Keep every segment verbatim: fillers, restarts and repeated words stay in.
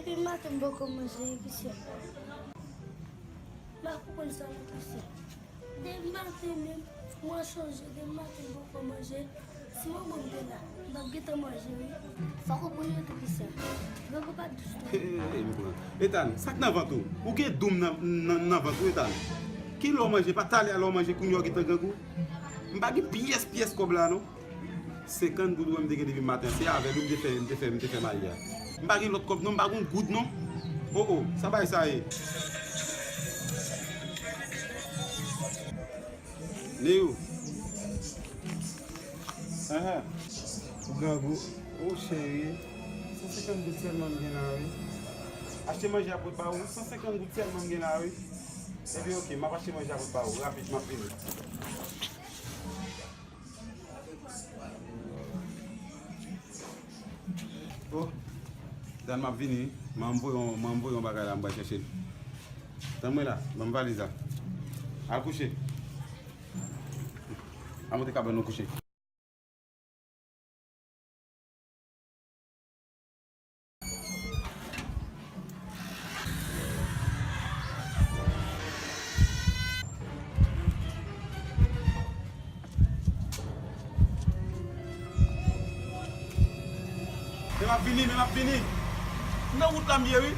Depi maten m poko manje, Christian. M pa konprann sa non, Christian. Depi maten menm, mwen chonje, depi maten m poko manje. Si manman m te la, m t ap gentan manje, wi. Fòk ou priye tou, Christian. Granpapa dous tou. Hey, m pran. Ethan, sa k nan vant ou? Ou gen doum nan, nan, nan vant ou, Ethan? Kilè w manje? Pa talè a lè w manje, kounye a w gentan grangou? M pa gen pyès, pyès kòb la, non. Senkant goud ou wè m te gen depi maten, se avè l wi m te fè, m te fè, m te fè mayi a. M pa gen lòt kòb non, m pa gen yon goud non. O o, sa bagay sa ye? Neyou. Ahan. Ou grangou. O cheri. San senkant goud sèlman m gen la wi. Achte manje a pou ba ou. San senkant goud sèlman m gen la wi. Ebyen oke, m ap achte manje a pou ba ou. Rapid, m ap vini. Oh, Dan, m ap vini. Mwen voye yon, mwen voye yon bagay la, m pral chèche l. Tann mwen la, ban m valiz la. Al kouche. Al monte kabann nou kouche. Men m ap vini, men m ap vini. Nan wout la m ye wi.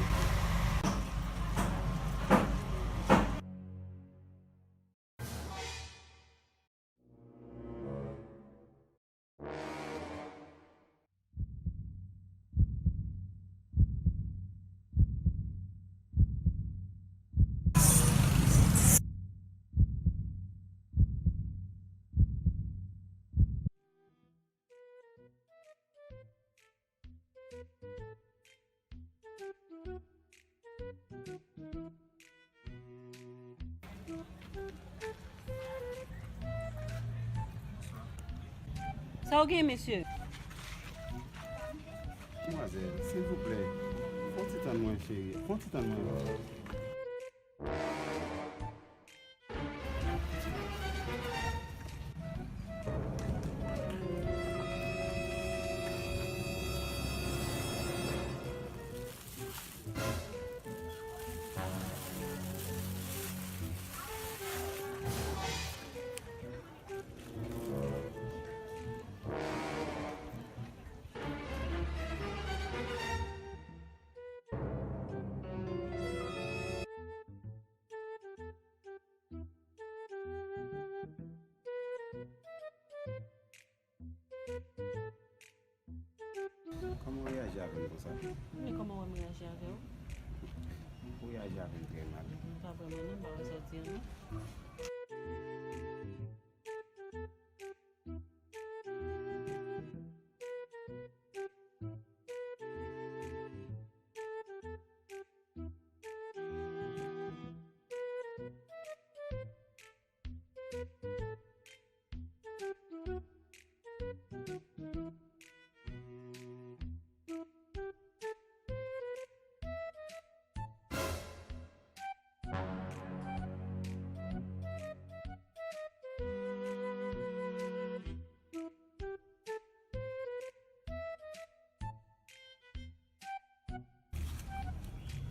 Sa w gen, mesye? Demwazèl, silvouplè, fè yon ti tann mwen, cheri. Fè yon ti tann mwen. Kòman w reyaji avè m konsa? Men kòman w wè m reyaji avè w? Ou reyaji avè m trè mal. M pa vrèman non, m pa wè sa w di an non.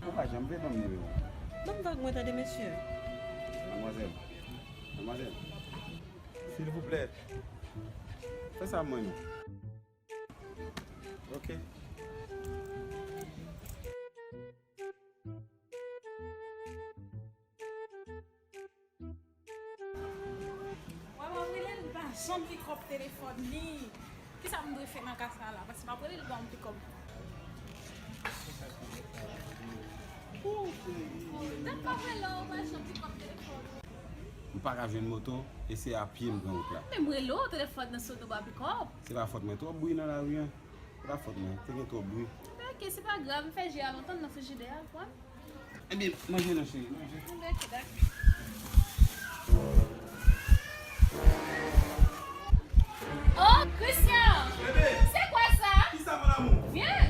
Ou pa janm vle ban m nimewo w. Ban m vag mwen tande, mesye. Madmwazèl. Madmwazèl. Silvouplè. Fè sa mwen non. Ok. Wè, w ap rele l, li pa janm pikòp telefòn li. Kisa m dwe fè nan ka sa la? Paske m ap rele l, li pa janm pikòp. Dat m ap rele w, ou pa janm pikòp telefòn. M pa ka jwenn moto, e se a pye m pran wout la. Men m rele w, telefòn nan sone, ou pa pikòp. Se pa fòt mwen, twòp bri nan lari a. Se pa fòt mwen, te gen twòp bri. Enben, oke, se pa grav, m fè je a lontan nan frijidè a, pran. Ebyen, manje non, cheri, manje. Enben, oke, dakò. Oh, Christian! Bebe! C'est quoi ça? Kisa, mon amour? Vyen!